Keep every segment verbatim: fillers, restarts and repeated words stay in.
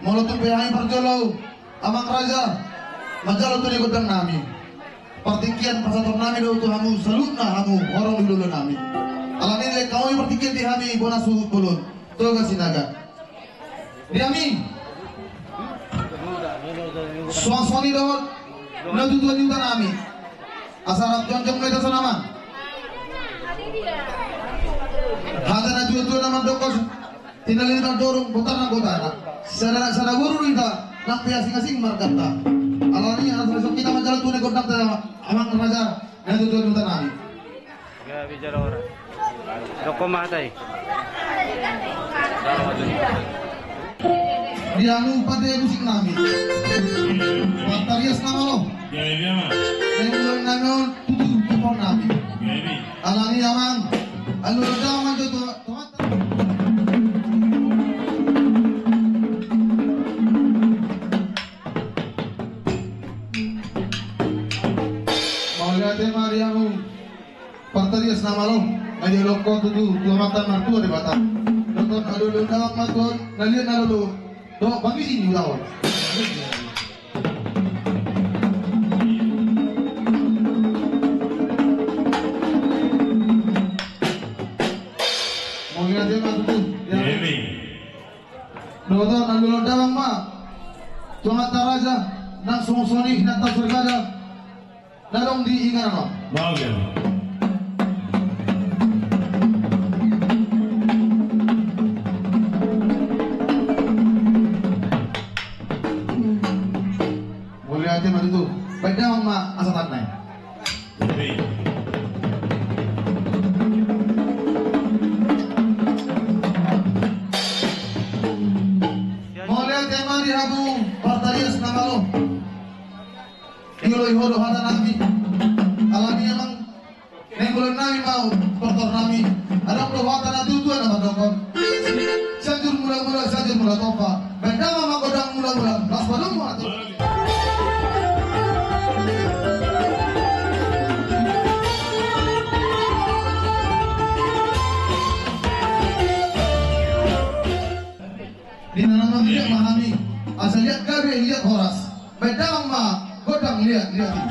Molo tung pe hami parjolo, amang raja, manjalo tu gondang nami, partingkian pasahaton nami do tu hamu saluhutna hamu horong di lolo nami. Alani i lehon hamu partingkian di hami bona suhut bolon, Toga Sinaga. Di hami suang songon i dohot na tutu ni huta nami. Asa rap jongjong ma hita songon i ma. Hata na tuatua na mandok, tinallik na dorong, botar na gotana. Sada, sada boru do hita, nang pe asing-asing marganta. Alani i asa songon i hita manjalo tu gondang ta, amang raja, na tutu ni huta nami. Gabe jala ora. Dok ma hata i. Di hami pande musik nami. Partarias na malo. Gabe ma. Nang ulang nami on tutu tu pohon nami. Gabe. Alani i amang. Alu reda manjo tu, tu mata. Mauliate ma di hamu. Partarias na malo, na diolongkon tutu tu Amanta Martua Debata. Dohot alualu dawang ma tutu na liat na lolo, dohot pangisi ni ulaon. Mauliate ma tutu. Dohot alualu dawang ma tu Amanta Raja, nang songon i inanta soripada. Na adong di inganan on. Bagian. Mauliate ma tutu. Baen damang ma asa tanda i. Mauliate ma di hamu partarias na malo. Dioloi ho do hata nami. Alani i amang, naeng bolon nami ma, portor nami. Adong do hata na tuatua na mandokkon: Sianjur Mulamula, Sianjur Mula Tompa. Baen damang ma gondang mulamula, las padomu hata. Di na naeng mangidek ma hami, asa liat gabe liat horas. Baen damang ma gondang liat liat i.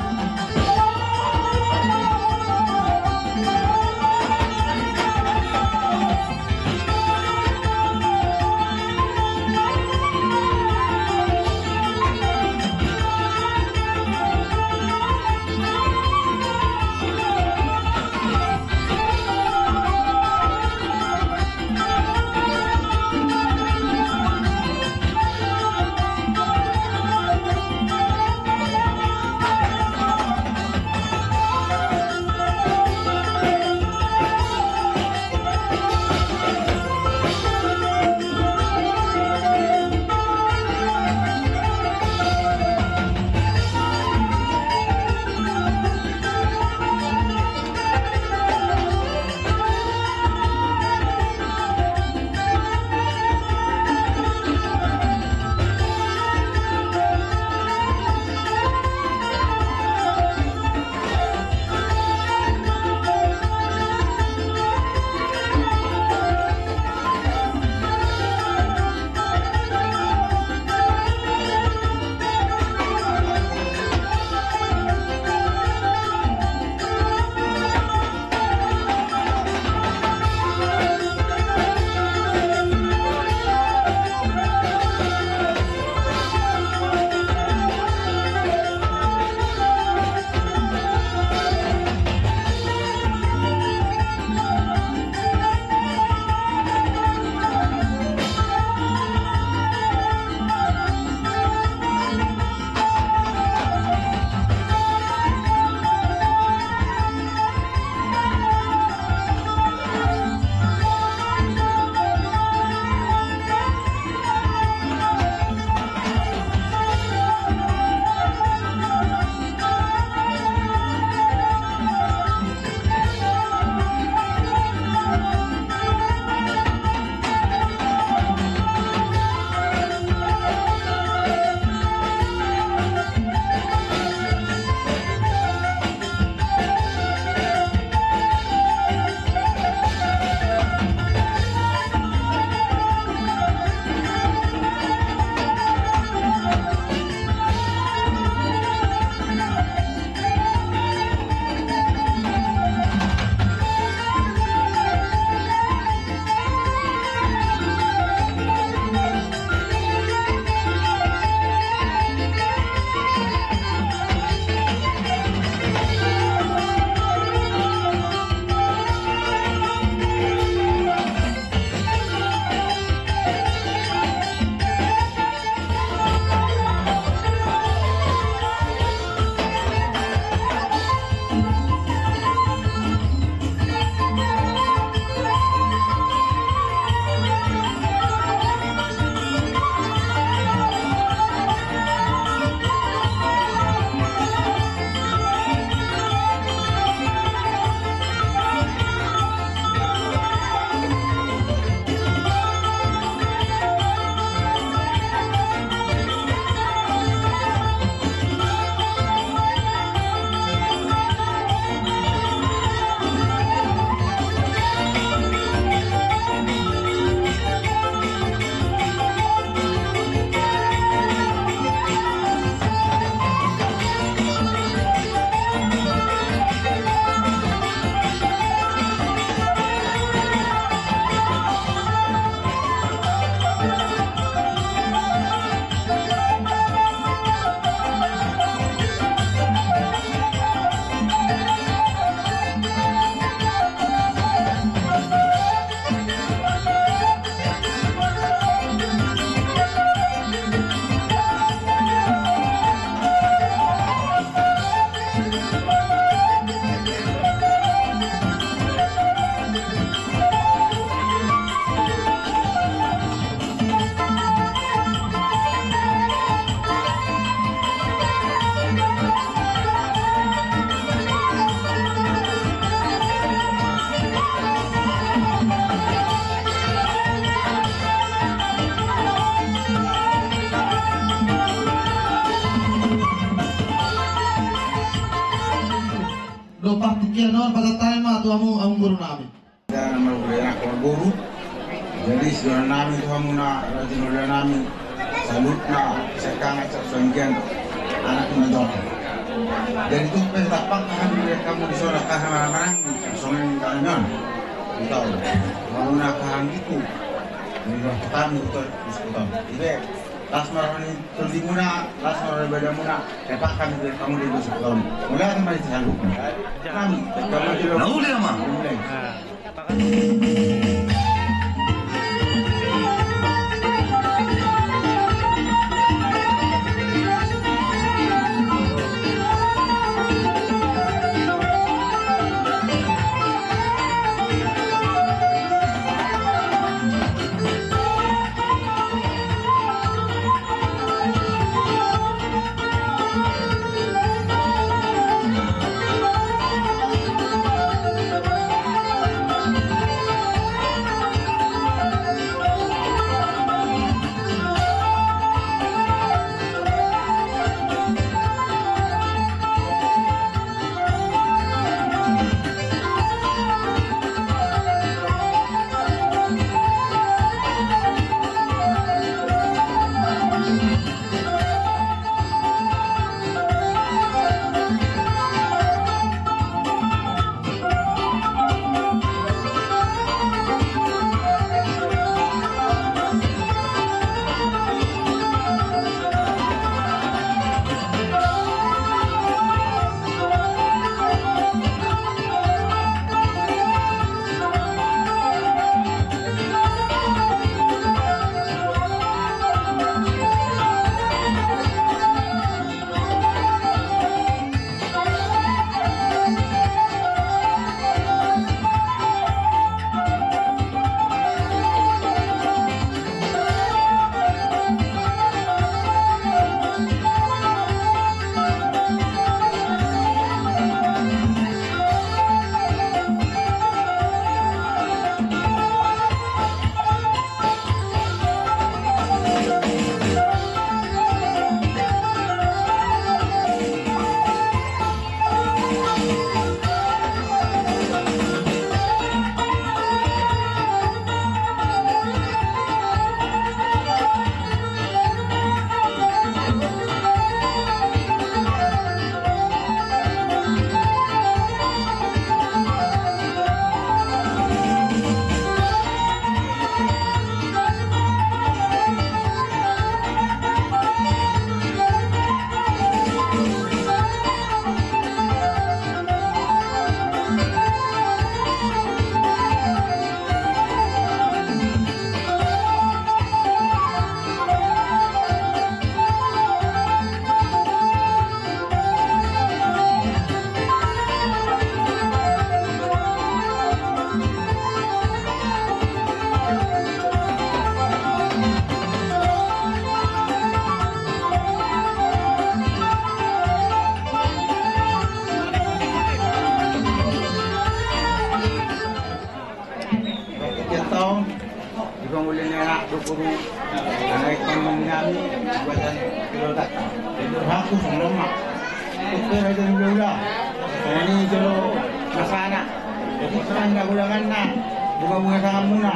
Pasahat hami ma tu hamu amang boru nami. Dana marguru anak marguru. Jadi sidongan nami tu hamuna raja ni hulahula nami. Saluhutna sengkang acara sanggian anak na jolo. Jadi tu pe tapang kahan di kamu di sana kahan marang-marang di songon tangan. Kita hamuna kahan gitu. Di rumah petani betul di sekolah. Ibe. Las ma roha ni tondimuna, las ma roha ni badamuna, tepakan di kamu di dosa kamu. Mulai sama di sana. Kami, kami di rumah. Na uli ama. Mulai. Tiap taon, di panguli ni anak dua puluh, anak ikan menami, buatan kilo data. Itu haku sama lemak. Itu raja ni beula. Ini jolo masana. Jadi kita nggak boleh kan, nah. Bunga-bunga tangan muna.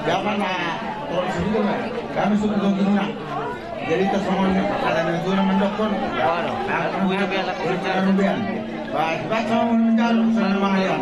Siapa, nah? Kalau segitu, nah. Kami sudah tahu gimana. Jadi, tes songon hata ni natuatua mandokkon. Baik, baca songon manjalo songon mangalian.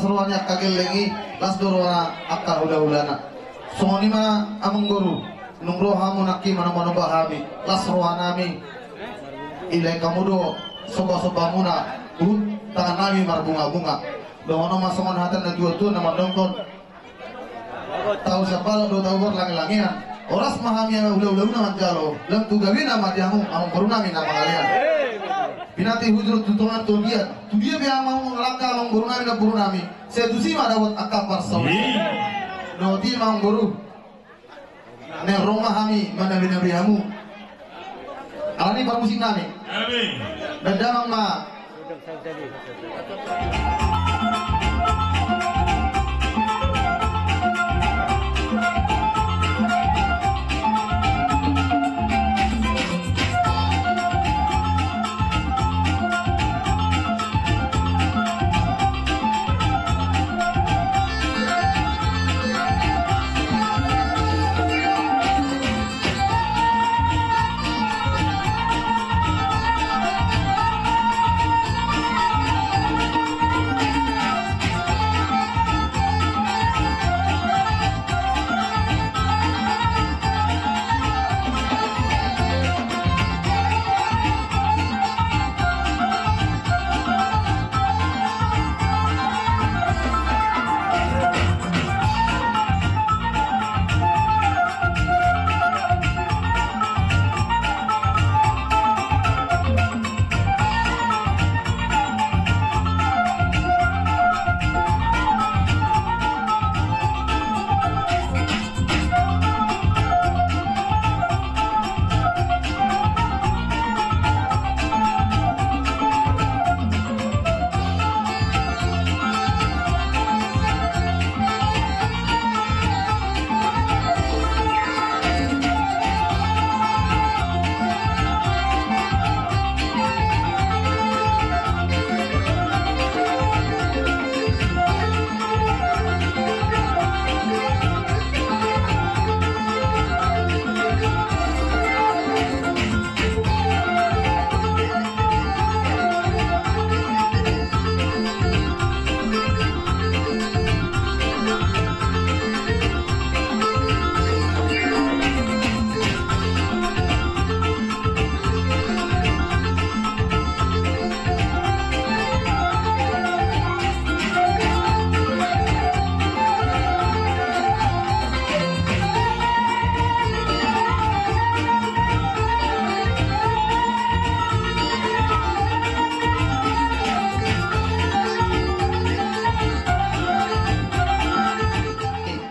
roha ni angka gelleng i, las do roha angka hulahulana. Songon i ma amangboru, nunga ro hamu nangkin manomba-nomba hami, las rohanami. Dilehon hamu do somba-sombamuna, huhut tangannami marbunga-bunga. Dohonon ma songon hata ni natuatua na mandokkon: Tahu sapala do tahu berlange-langean. Horas ma hami hulahulana manjalo, lam tu gabena ma di hamu amangborunami na mangalean. Pinanti hujur tu tonga tu tondi an. Tu dia pe hamu mangalangka amangborunami namborunami, sai tusi ma dapot angka parsaulian. Dohot i ma amangboru, naeng ro ma hami manabe-nabe hamu. Alani parmusiknami. Amin. Bahen damang ma.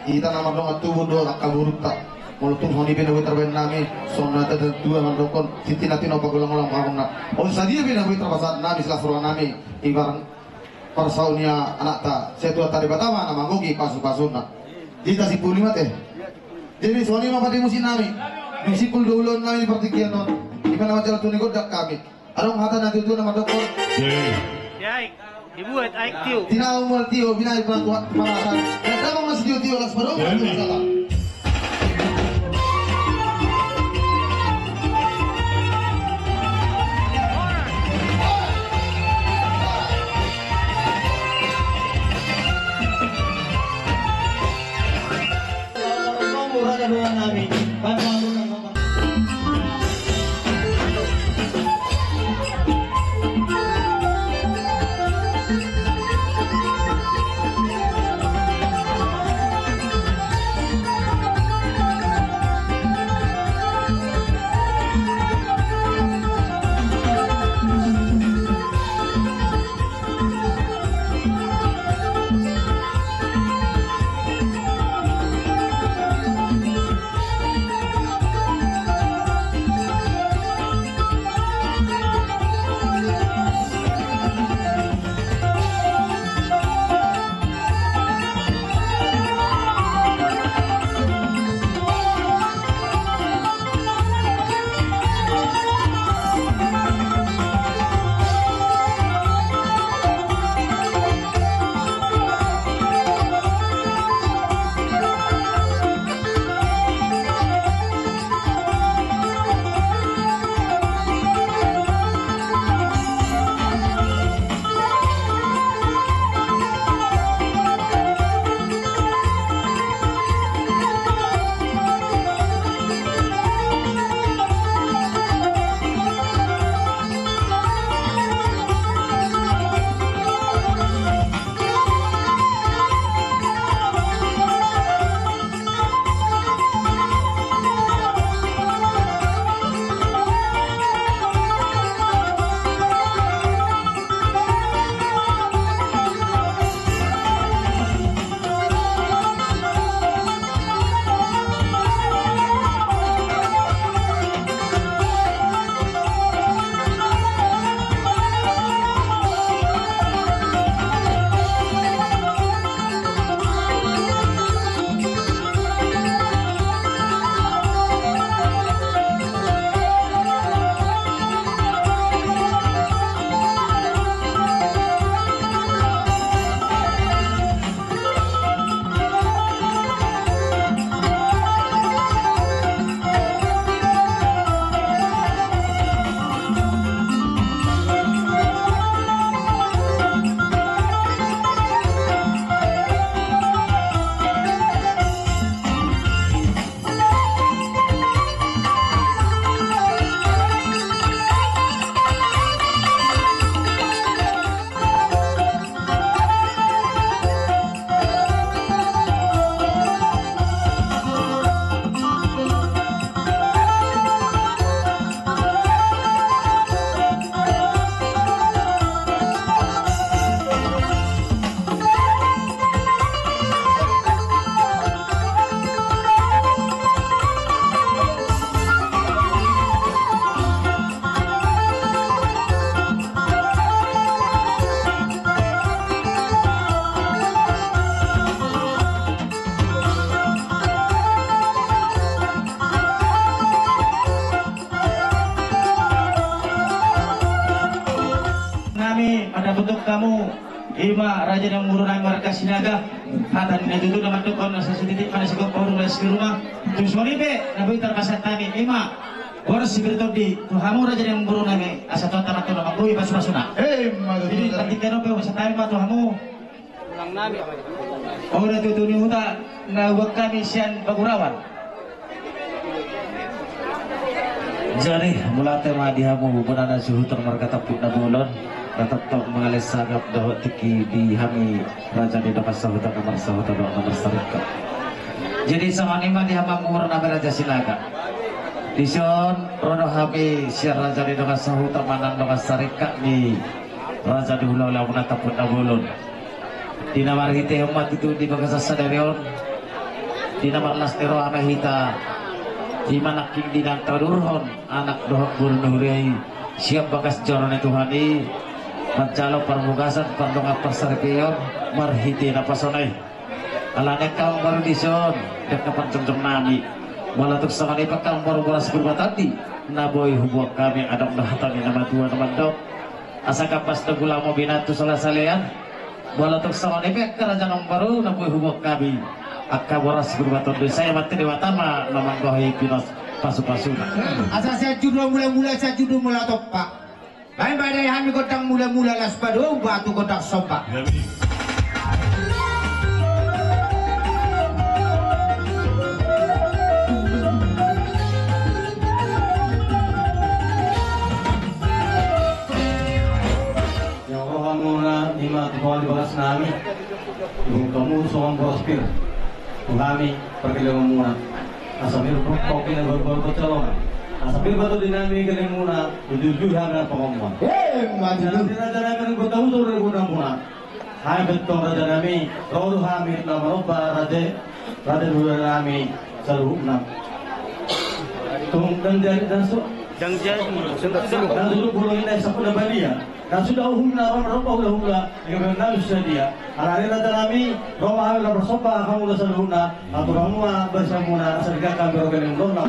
Hita na mardongan tubu do angka borunta. Molo tung songon i pe na boi tarbahen nami, songon na tatua mandokkon, tintin na tinopa golang-golang pahomuna. On sadia pe na boi tarpasahat nami silas rohanami, ibarat parsaut ni anakta, sai Tuhanta Debata ma na mangogi pasu-pasuna. Hita simpul i ma te. Jadi songon i ma pande musiknami. Dung simpul do ulaonnami di partingkian on, ima na manjalo tu na gondang hami. Adong hata na tutu na mandokkon. Aik. Dibuat aik tio. Tinau mual tio, binahen ma tu panasan. Bahen damang ma sitio-tio, laos padomu tu sala. Asa botima hamu, ima raja ni amangboru nami marga Sinaga. Hata ni natuatua na mandok on, asa sititik ma na sigompa, urung las ni ruma. Tung songon i pe na boi tarpasahat hami, ima boras sipir tondi tu hamu raja ni amangboru nami, asa tonta ma tu na manggohi pasupasuna. Ima tutu. Jadi partingkian on pe hupasahat hami ma tu hamu. Ora tutu ni huta na huboan hami sian Pagurawan. Jadi mauliate ma di hamu bona na suhut marga Tampuk na Bolon, na tongtong mangalean sangap dohot tingki di hami raja ni dongan sahuta na marsahuta dohot na marsarikot. Jadi songon i ma di hamu amangboru nami raja Sinaga. Dison ro do hami sian raja ni dongan sahuta manang dongan sarikot ni raja ni hulahulamuna Tampuk na Bolon. Di na marhitehon ma tutu di bagasan sadari on, di na marlas ni roha ma hita, di manangkin di na taudurhon anak dohot boru ni huria i sian bagas joro ni Tuhan i, manjalo parmugasan pardongan parsaripeon marhite na pasona i. Alani i angka amangboru dison, di angka parjongjong nami, molo tung songon i pe angka amangboru boras purba tondi na boi huboan hami, adong do hata ni na matua na mandok, asa gambas do gulangmu binantu sola salean. Molo tung songon i pe angka raja ni amangboru na boi huboan hami, angka boras purba tondi, sai Amanta Debata ma na manggohi pinasupasuna. Asa sian julu mulamula, sian julu mula tompa. Baen ma da hami gondang mulamula, laos padomu batu gondang somba. Yang rohamuna ima tu pangadi bagas nami. Dung tamu songon boras pir tu hami pargellengonmuna. Asa pir pokokna baru-baru pencalonan. Asa pir batu di nami gellengmuna, ujur-ujur hami na pangomoan. Eh, maju. Jadi raja nami nang kota utur dari guna muna. Hai betong raja nami, ro do hami na manomba raja, raja dua nami saluhutna. Tung dan jadi dan su. Dan jadi dan sudah pulang ini sapu na balia. Na suda uhumna ro, ro pa hulahula, i gabe nami suda dia. Alani i raja nami, ro ma hami na marsomba hamu na saluhutna, atur hamu ma barisamuna, asa digakan berogan yang dona.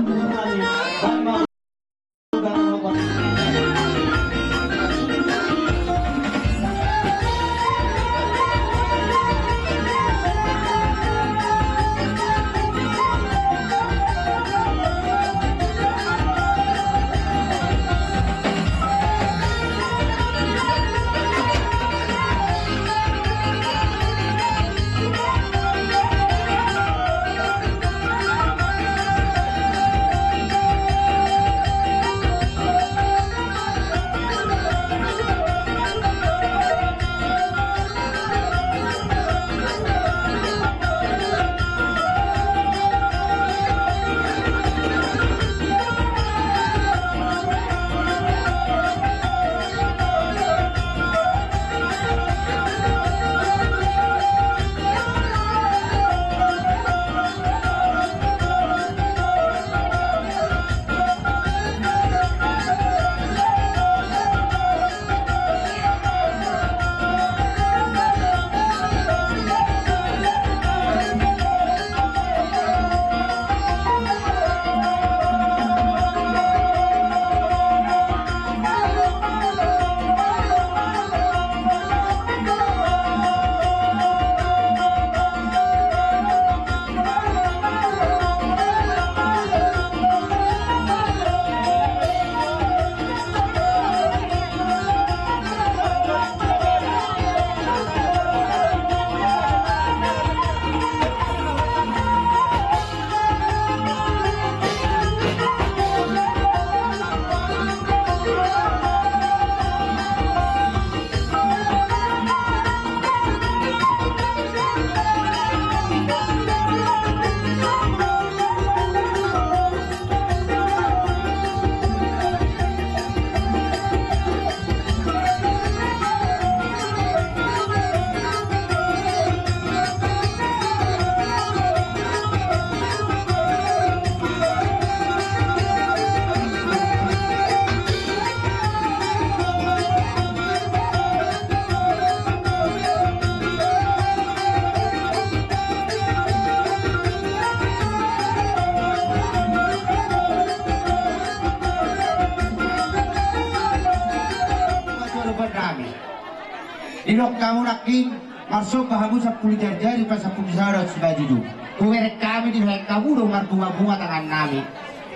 Didok hamu nangkin, marsomba hamu sampulu jari-jari, pasampulu sada simanjujung. Hubereng hami, dibahen hamu do marbunga-bunga tangannami.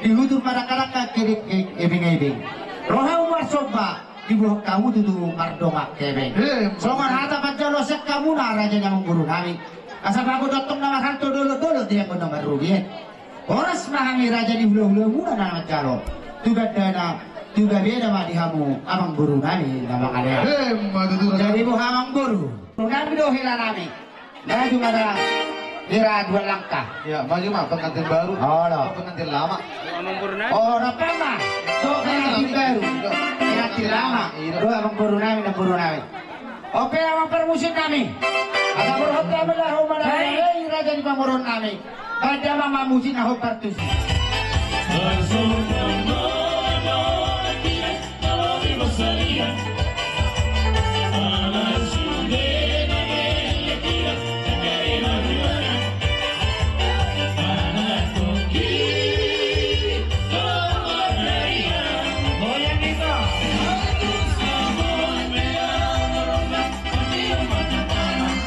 Dihutur madangka-dangka angka ebeng-ebeng. Ro hamu marsomba, diboan hamu tutu mardongan hepeng. Eh, songon hata panjaloan sian hamuna raja ni amangborunami. Asa bagot do antong na marhalto dolok-dolok, dianggo na marrugian. Horas ma hami raja ni hula-hulamuna na manjalo. Tu gandana, tu gabena ma di hamu amangborunami na mangalean. Eh, ma tutu raja. Jadi boha amangboru? Nami do helanami. Maju ma da hira dua langkah. Ya, maju ma pengantin baru. Olo. Pengantin lama. Amangborunami. Oh, rap ma. Tu pengantin baru. Pengantin lama. Iya. Dua amangborunami, namborunami. Ope amang parmusik nami. Asa borhat nami laho manang. Hai. Hei, raja ni pamoruon nami. Baen damang ma musik na hombar tusi.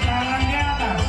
Tangan di atas.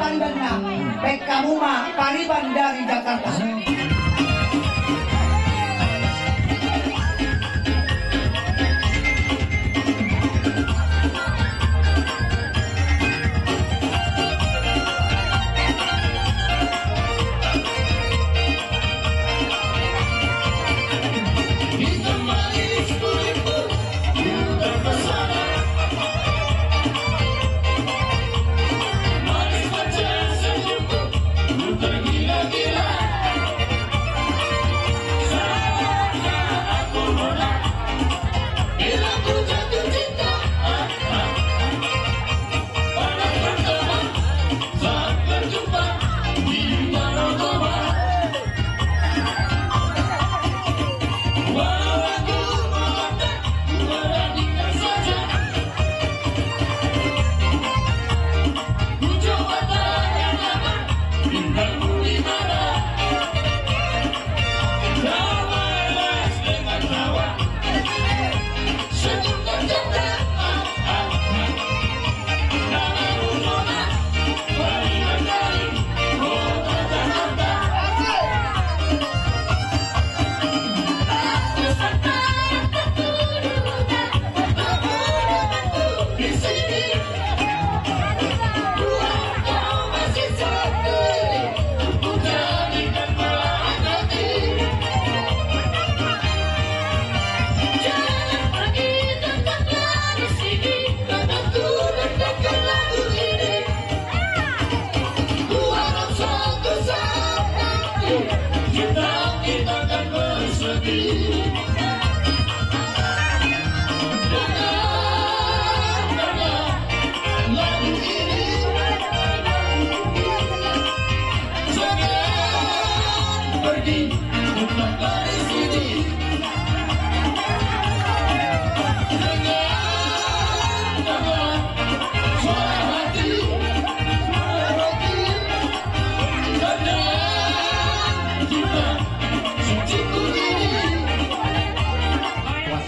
Paribanna, baen hamu ma pariban dari Jakarta.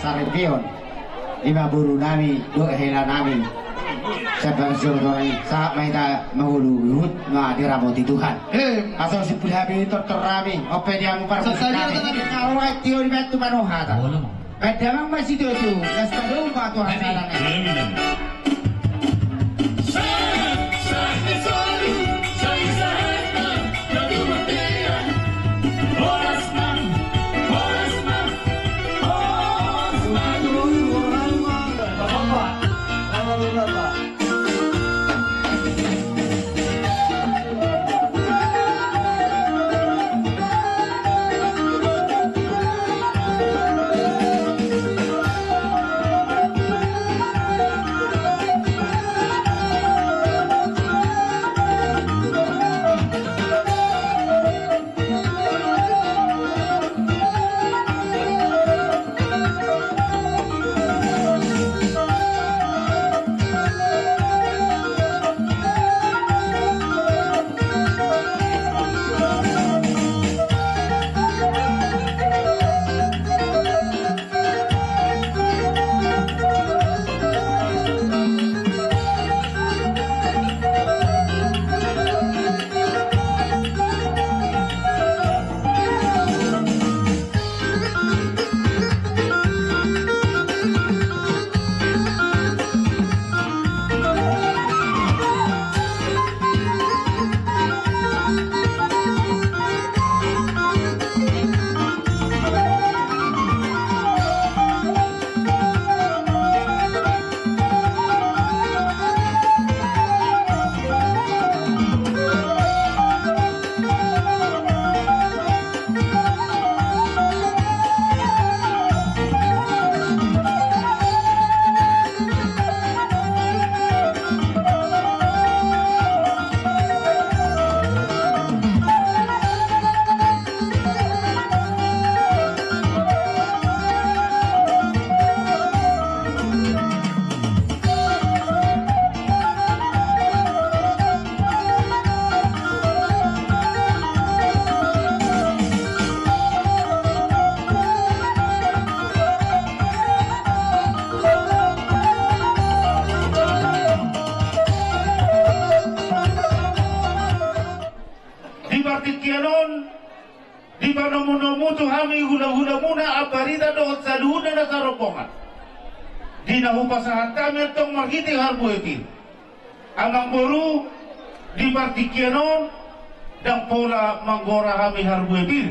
Saripeon. Ima boru nami dohot hela nami. Sabar siapa orang sahat ma hita mangolu, huhut ma diramoti Tuhan. Asa usipul hami tortor nami, ope di hamu parmusik nami. Karo ai tio di batu manohata. Baen damang ma sitoto, gas padong batu rasa. Tingki on dipanomunomu tu hami hulahulamuna Ambarita dohot saluhutna na sarombongan. Di na hupasahat hami antong marhite harbue pir. Amangboru, di partingkian on ndang pola manggora hami harbue pir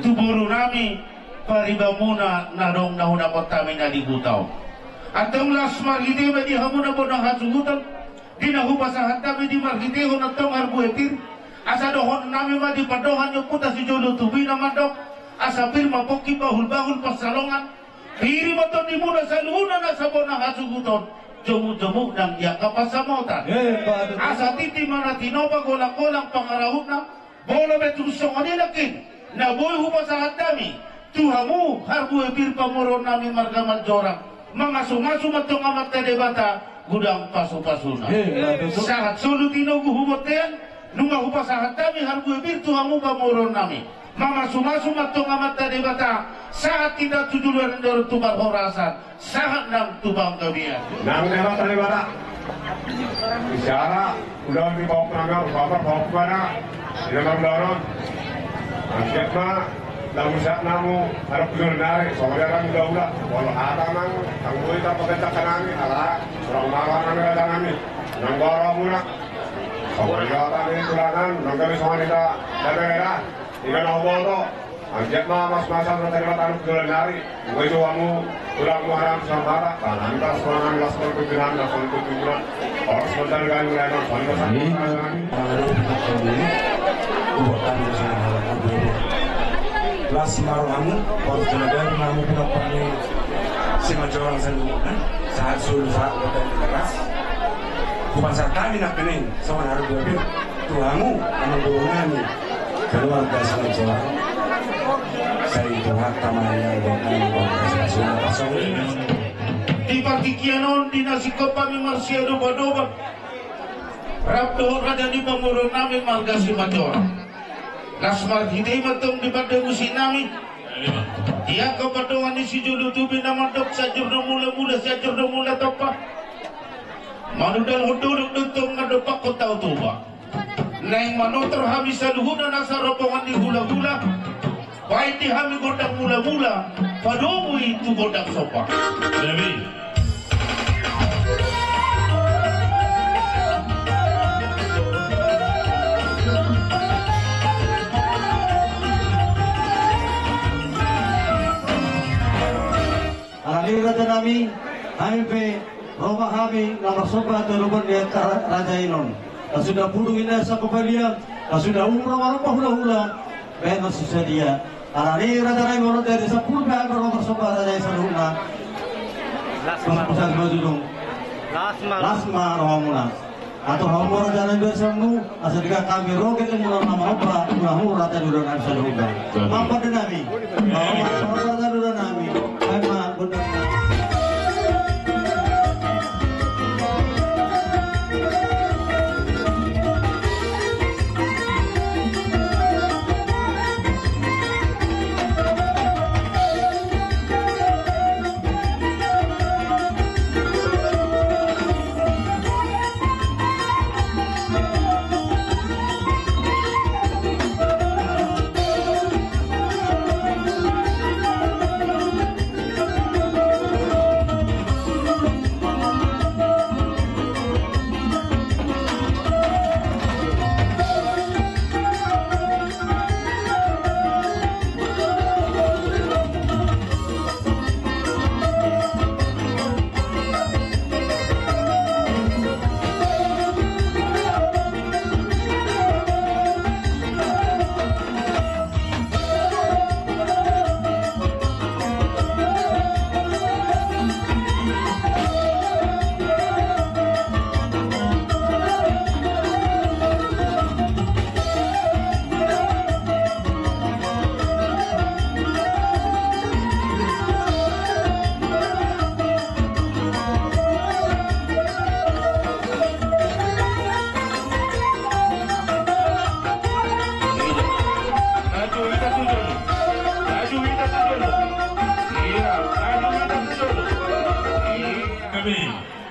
tu borunami paribanmuna na adong na hunangkon hami na di huta on. Antong las marhite ma di hamu na bona hasuhuton, di na hupasahat hami di marhitehon antong harbue pir, asa dohononnami ma di pandohan ni ompunta sijolo tubu i na mandok, asa pir ma pongki bahulbahul pansalongan, pir ma tondimuna saluhutna na sabona hasuhuton, jomukjomuk nang di angka pansamotan. Asa tintin ma na tinopa, golanggolang pangarahutna, molo pe tung songon i nangkin na boi hupasahat hami tu hamu harbue pir pamoruonnami marga Manjorang, mamasumasu ma antong Amanta Debata godang pasupasuna. Sahat solu tinogu hubontean, nunga hupasahat hami harbue pir tu hamu pamoruonnami, mamasumasu ma antong Amanta Debata, sahat tintin tu joloan ni ari on tu parhorasan, sahat nang tu panggabean. Nang Amanta Debata bicara, ulaon ni pahompu nami, pahompu, pahompu ma na di na marulaon on. Anggiat ma na muse hamu adong tu joloan ni ari, songon i nang ulaula. Molo hata nang, nang boi tapatentangkan nami, ala, urang marah nang hata nami, nang gora muna. Songon i hata ni tulangan, nang gabe songon i da, da, da, da. Inna na huboto, anggiat ma masumasa, na tarima tangan tu joloan ni ari. Boi jo hamu tulang muara sambara, tangan das, tangan das, tangan pimpinan, das, tangan pimpinan. Orang sebentar kan mulai nonton, das, tangan. Las ma rohamu, baru jalagan hamu pinapani si Manjorang saluhutna, sahat solu sahat, las. Hupasahat hami nangkin songon harbue pir tu hamu, amangboru nami. Keluarga si Manjorang. Sai Tuhan tamaya doa. Di partingkian on di na singkop hami marsiadopadopa rap dohot raja ni pamoruonnami marga si Manjorang. Las marhite i ma antong di pande musik nami. Di angka pandohan ni sijolo tubu i na mandok, sianjur do mulamula, sianjur do mula tompa. Manundalhon dolok do antong mandompakhon Tao Toba. Naeng manortor hami saluhutna na sarombongan ni hulahula. Baen di hami gondang mulamula, padomu i tu gondang somba. Alani raja nami, hami pe ro ma hami na marsomba tu adopan ni angka raja i on. Na suda pudung i na sangkop balian, na suda umur na marompa hulahula, baen ma sude sadia. Alani raja nami, molo dari sampulu pe hami ro marsomba raja i saluhutna. Las ma. Las ma. Las ma rohamuna. Atur hamu raja nami, bersammu, asa denggan hami ro, ketemuna na marompa, mula hamu raja ni ulaon nami saluhutna. Mampan do nami. Mampan raja ni ulaon nami. Baen ma gondang.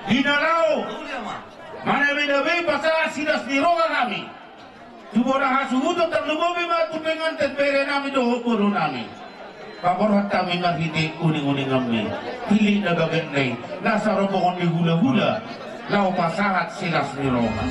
Di na laho manabedabei pasahat silas ni roha nami. Tu bona hasuhuton, tarlumobi ma tu penganten, bere nami dohot boru nami. Paborhat hami marhite uning-uninganmi, hilik na bagen na i, na sarombongan ni hula-hula, laho pasahat silas ni roha.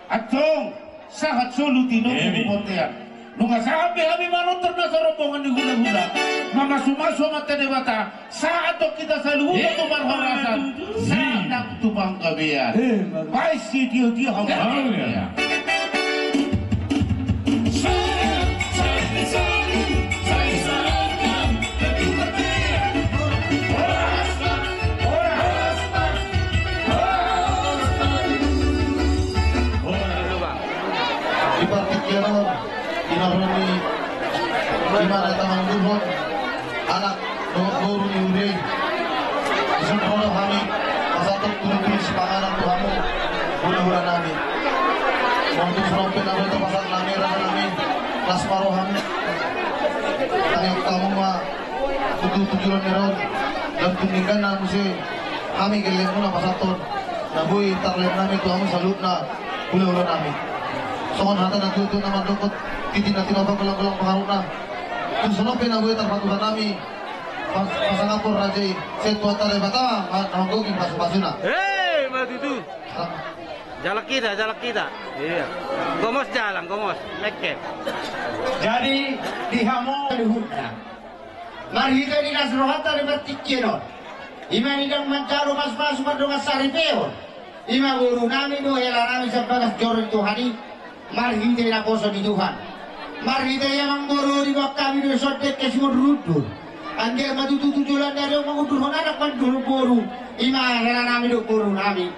Antong, sahat solu tinopa tu bontean. Nunga sahat be hami manortor nasa rombongan ni hulahula. Mamasumasu Amanta Debata, sahat do hita saluhutna tu parhorasan, sahat nang tu panggabean. Baen sitiotio hamu. Di partingkian on, di na ro ni, di na ro ni, anak dohot boru ni huria i. Dison ro do hami pasahathon tudutudu sipanganon tu hamu hulahula nami. Molo tung songon on pe na boi tarpasahat nami, raja nami, las ma roham. Tangiang hamu ma tutu tu joloan ni ari on, lam tu denggan na muse hami gellengmuna pasahathon na boi tarlehon nami tu hamu saluhutna hulahula nami. Songon hata ni natuatua na mandok, tintin na tinopa, golanggolang pangarahutna. Tung songon on pe na boi tarpatupa nami pas-, pasangaphon raja i, sian Tuhanta Debata ma na manggohi pasupasuna. Hei, ma tutu. Jalang hita, jalang hita. Iya. Gomos jalang, gomos. Mekkel. Jadi, di hamu saluhutna, marhite ni las rohanta di partingkian on, i ma na ndang manjalo pasupasu mardongan saripeon, i ma boru nami dohot hela nami sian bagas joro ni Tuhan i, marhite naposo ni Tuhan. Marhite i, amangboru, diboan hami do dison dengke siundurundur. Anggiat ma tutu tu joloan ni ari on mangundurhon anak, mangundurhon boru, i ma hela nami dohot boru nami.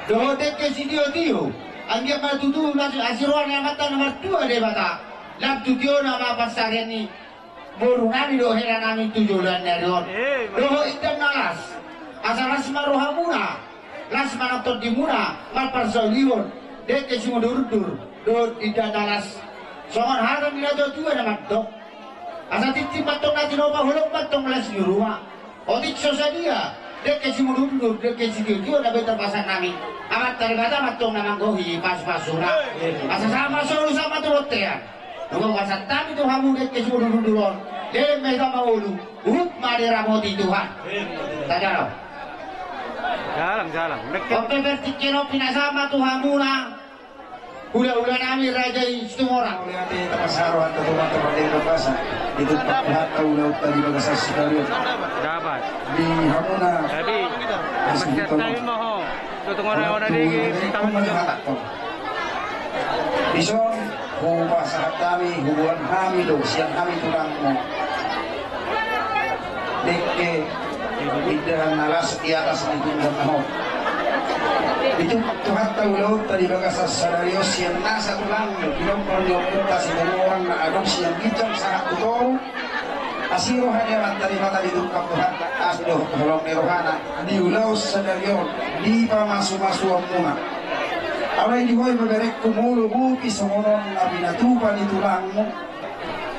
Dohot dengke sitiotio, anggiat ma tutu las asi roha ni Amanta na martua Debata, lam tu tiona ma pansarian ni boru nami dohot hela nami tu joloan ni ari on. Dohot indahan na las, asa las ma rohamuna, las ma nang tondimuna, marparsaulihon dengke siundurundur dohot indahan na las. Songon hata ni natuatua na mandok, asa tintin ma antong na tinopa, holong ma antong las ni roha. Otik so sadia dengke siundurundur, dengke sitiotio na boi tarpasahat nami, Amanta Debata ma antong na manggohi pasupasuna. Asa sahat ma solu, sahat ma tu bontean. Nunga hupasahat hami tu hamu dengke siundurundur on, leleng ma hita mangolu, huhut ma diramoti Tuhan. Tajalo. Jalang, jalang. Mekkel. On pe partingkian on pinasahat ma tu hamuna hulahula nami raja i Situmorang. Mauliate, tapasahat rohanta tu Amanta Pardenggan Basa, ditumpak Tuhanta ulaonta di bagasan sadari on. Dapat. Di hamuna. Jadi, di situ tapasahat hami ma ho. Tutung orang-orang di, di tahu. Dison, hupasahat hami, huboan hami do sian hami tulangmu dengke indahan na las di atas ni pinggan na hot. Ditumpak Tuhanta ulaonta di bagasan sadari on sian nasa tulangmu, pinompar ni ompunta Situmorang na adong sian ginjang sahat tu toru. Asi roha ni Amanta Debata, ditumpak Tuhanta asi dohot holong ni rohana di ulaon sadari on, di pamasumasuonmuna. Alai di ho, ibeberengku, molo bopi songon on na pinatupa ni tulangmu,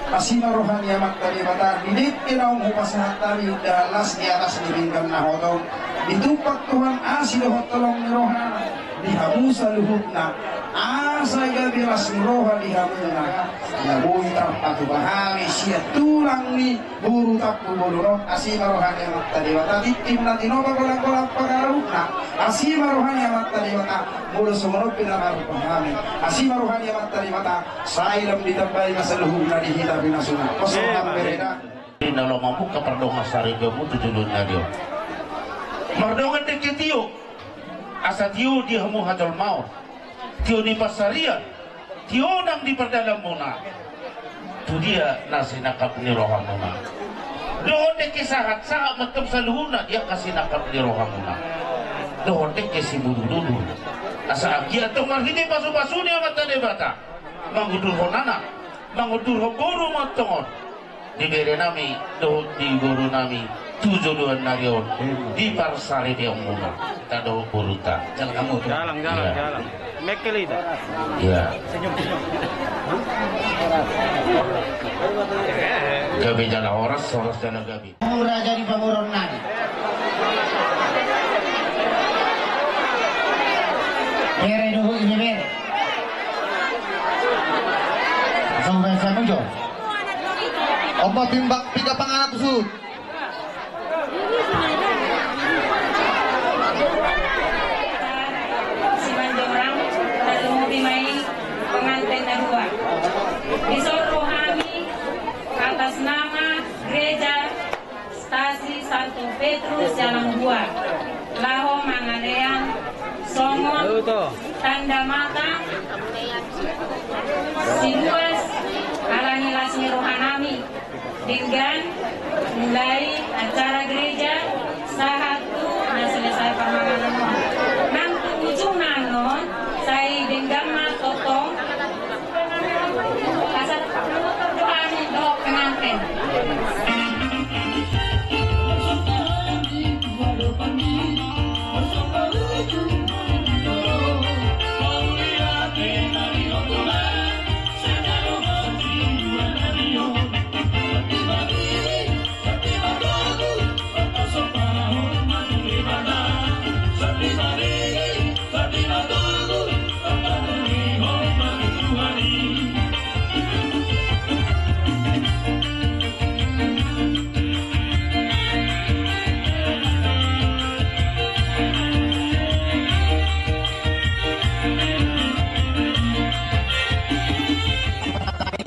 asi ma roha ni Amanta Debata, di dengke naung hupasahat hami indahan las di atas ni pinggan na hot on, ditumpak Tuhan asi dohot holong ni rohana di hamu saluhutna, asa gabe las ni roha di hamuna na boi tarpatupa hami sian tulang ni boru Tampubolon on. Asi ma roha ni Amanta Debata, tintin na tinopa, golanggolang pangarahutna. Asi ma roha ni Amanta Debata, molo songon on pe na marhite hami. Asi ma roha ni Amanta Debata, sai lam ditambai ma saluhutna di hita pinasuna. Pos on, bereda. Di na laho mambuka pardongan saripeonmu tu joloan ni ari on. Mardongan dengke tio, asa tio di hamu hajolmaon, tio ni pansarian, tio nang di pardalanmuna. Tu dia na sinangkap ni rohamuna? Dohot dengke sahat, sahat ma antong saluhutna di angka sinangkap ni rohamuna. Dohot dengke simudurudur, asa anggiat antong marhite pasupasu ni Amanta Debata, mangundurhon anak, mangundurhon boru ma antong on di bere nami dohot di boru nami tu joloan ni ari on, di parsaripeonmuna, hita dohot borunta. Jalang hamu tu. Jalang, jalang, jalang. Mekkel hita. Iya. Gabe jala horas, horas jala gabe. Mura jadi pamoruon nami. Bere dohot ibebere. Asa hubaen hamu jo. Opat timbak piga panganan tu suhut. Tanda mata, siluas, ala ni las ni rohanami, denggan, mulai acara gereja, sahat tu na selesai parmanganan on. Nang tu ujungna annon, sai denggan ma tongtong, asa dohot penganten.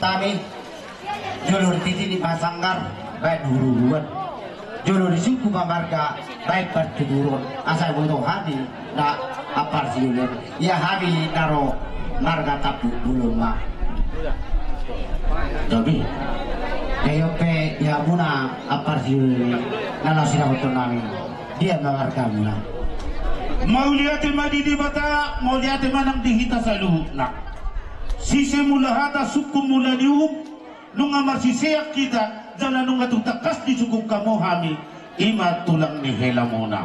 Kami jolo di titi ni pasanggar, baen huruhuan. Jolo di suku pamarga, baen partuturon. Asa boto hami na ampara sidoli, ia hami na ro marga Tampubolon ma. Tapi, ia pe ia muna ampara sidoli na laos sinabothon nami. Dia ma margamuna. Mauliate ma di Debata, mauliate ma nang di hita saluhutna. Sise mula hata sungkun mula ni uhum, nunga marsiseang hita, jala nunga tung tangkas disungkun hamu hami, i ma tulang ni helamuna.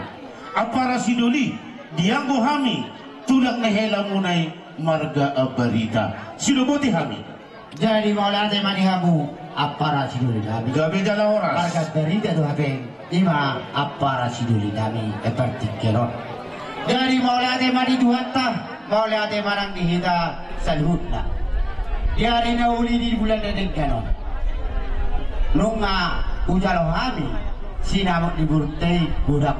Ampara sidoli, dianggo hami, tulang ni helamuna i marga Ambarita. Sidoboti hami. Jadi mauliate ma di hamu, ampara sidoli nami. Gabe jala horas. Marga Ambarita do hape. I ma ampara sidoli nami, e, partingkian on. Jadi mauliate ma di Tuhanta, mauliate ma nang di hita saluhutna. Di ari na uli di bulan na denggan on, nunga hujalo hami sinamot ni borunta i godang.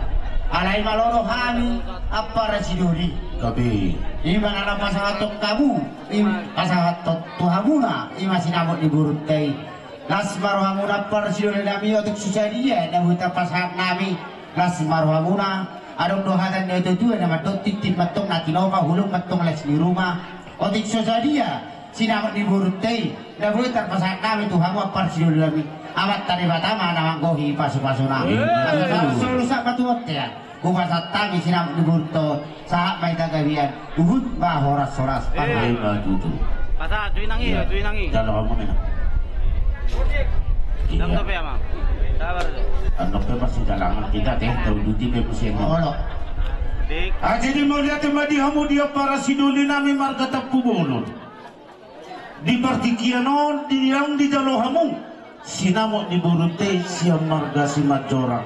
Alai malo do hami ampara sidoli. Gabe. I ma na laho pasahathon hamu, i pasahathon tu hamuna, i ma sinamot ni borunta i. Las ma rohamuna ampara sidoli nami, otik so sadia na boi tarpasahat nami. Las ma rohamuna, adong do hata ni natuatua na mandok, tintin ma antong na tinopa, holong ma antong las ni ruma. Otik so sadia sinamot ni borunta i na boi tarpasahat nami tu hamu ampara sidoli nami, Amanta Debata ma na manggohi pasupasuna. Amin. Solu sat ma tu bontean. Hupasahat hami sinamot ni borunta on, sahat ma hita gabean, huhut ma horashoras. Ima tutu. Pasahat tu inang i, tu inang i. Jalo hamu, Inang. Iya. Sabar tu. Annon pe masih dalangan hita, teh, tau duti pe musim. Olo. Dik. Ah, jadi mauliate ma di hamu di ampara sidoli nami marga Tampubolon. Di partingkian on, di naung dijalo hamu sinamot ni borunta i sian marga Simanjorang,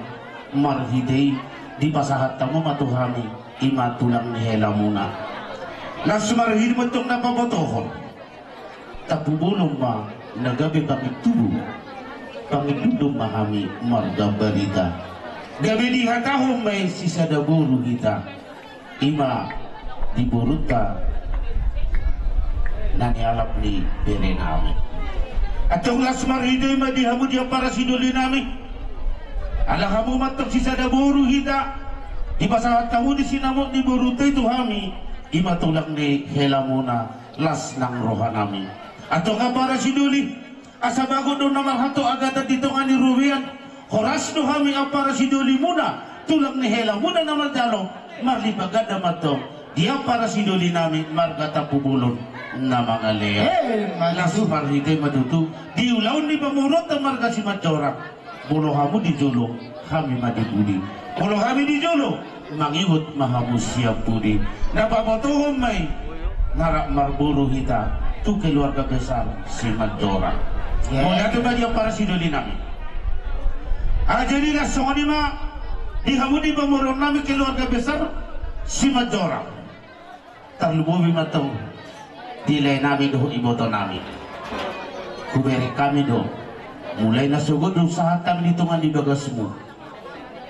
marhite i dipasahat hamu ma tu hami, i ma tulang ni helamuna. Las marhite ma antong na pabotohon, Tampubolon ma na gabe pangintubu, pangintubu ma hami marga Ambarita. Gabe dihatahon ma i sisada boru hita. I ma di borunta na nialap ni bere nami. Antong las marhite i ma di hamu di ampara sidoli nami. Ala hamu ma antong sisada boru hita. Dipasahat hamu di sinamot ni borunta i tu hami. I ma tulang ni helamuna, las nang roha nami. Antong ampara sidoli. Asa bagot do na marhalto agatan di tonga ni robean, horas do hami ampara sidolimuna, tulang ni helamuna na marjalo, marlipat ganda ma antong di ampara sidoli nami marga Tampubolon na mangalean. Las marhite ma tutu di ulaon ni pamoruonta marga Simanjorang, molo hamu di jolo, hami ma di pudi. Molo hami di jolo, mangihuthon ma hamu sian pudi. Na pabotohon ma i na rap marboru hita tu keluarga besar Simanjorang. Mauliate ma di ampara sidoli nami. Ah, jadi las songon i ma di hamu di pamoruon nami keluarga besar Simanjorang. Tarlumobi ma antong di lae nami dohot iboto nami. Hubereng hami do, mulai na sogot do sahat hami di tonga ni bagasmu.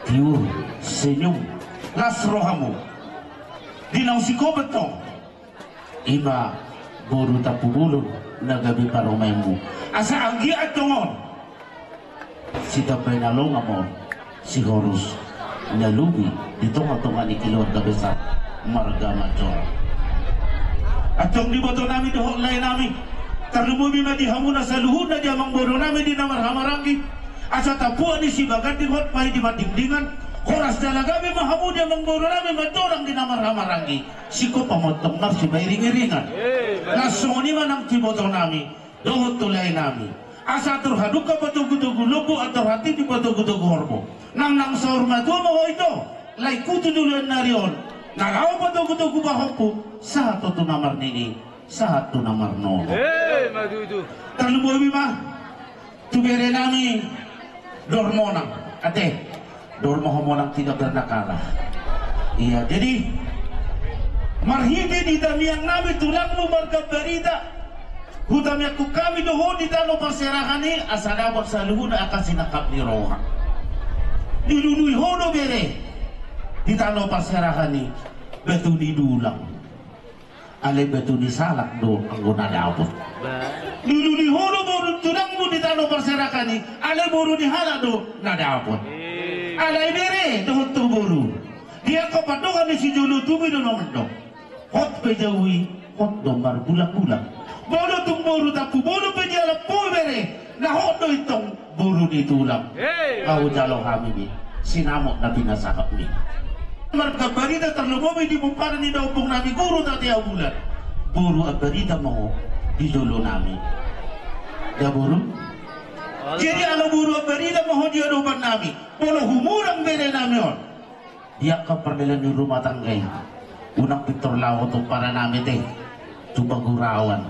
Tiur, senyum, las rohamu. Di naung sikoba antong, i ma boru Tampubolon na gabe parumaenmu. Asa anggiat antong on sitambai na longam on, sihorus na lobi di tongatonga ni keluarga besar Marga Manjorang. Antong diboto nami dohot lae nami, tarlumobi ma di hamuna saluhutna di amangboru nami di na marhahamaranggi, asa tampuak ni Sibaganding hot pahi di Mandingdingan. Horas jala gabe ma hamu di amangboru nami Manjorang di na marhahamaranggi. Singkop ma antong marsibairingiringan. Na songon i ma nang diboto nami dohot tu lae nami. Asa andor hadungka patogutogu lombu, andor hatiti patogutogu horbo. Nang nang saur matua ma ho ito, laengku tu joloan ni ari on. Na laho patogutogu bahongku, sahat tu na marnini, sahat tu na marnono. Tarlumobi ma tu bere nami Dor Monang, ate. Dor ma ho Monang, tidak pernah kalah. Iya, jadi marhite di tamiang nami tulangmu marga Barita, hutamiangkon hami do ho di tano parserahan i asa dapot saluhutna angka sinangkap ni roha. Dilului ho do bere di tano parserahan i batu ni dulang. Alai batu ni salak do anggo na dapot. Dilului ho do boru tulangmu di tano parserahan i, alai boru ni halak do na dapot. Alai bere dohot tu boru, di angka pandohan ni sijolo tubu i do na mandok: Hot pe jabu i, hot do marbulabulang. Molo tung boru tampuboru pe dialap ho bere, na hot do i tong boru ni tulang. Ahu jalo hami be sinamot na pinasahapmi. Marga Barita tarlumobi di pomparan ni daompung nami Guru Tatea Bulan. Boru Ambarita ma ho di jolo nami. Da boru? Jadi ala boru Ambarita ma ho di adopan nami, molo humurang bere nami on di angka pardalan ni rumah tangga i, unang pintor laho tu pomparan nami ate, tu Pagurawan.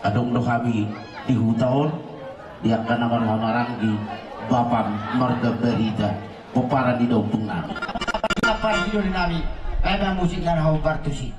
Adong do hami di huta on, di angka na marhahamaranggi, bapam marga Barita, pomparan ni daompung nami. Apa di doli nami, baen ma musik na hombar tusi.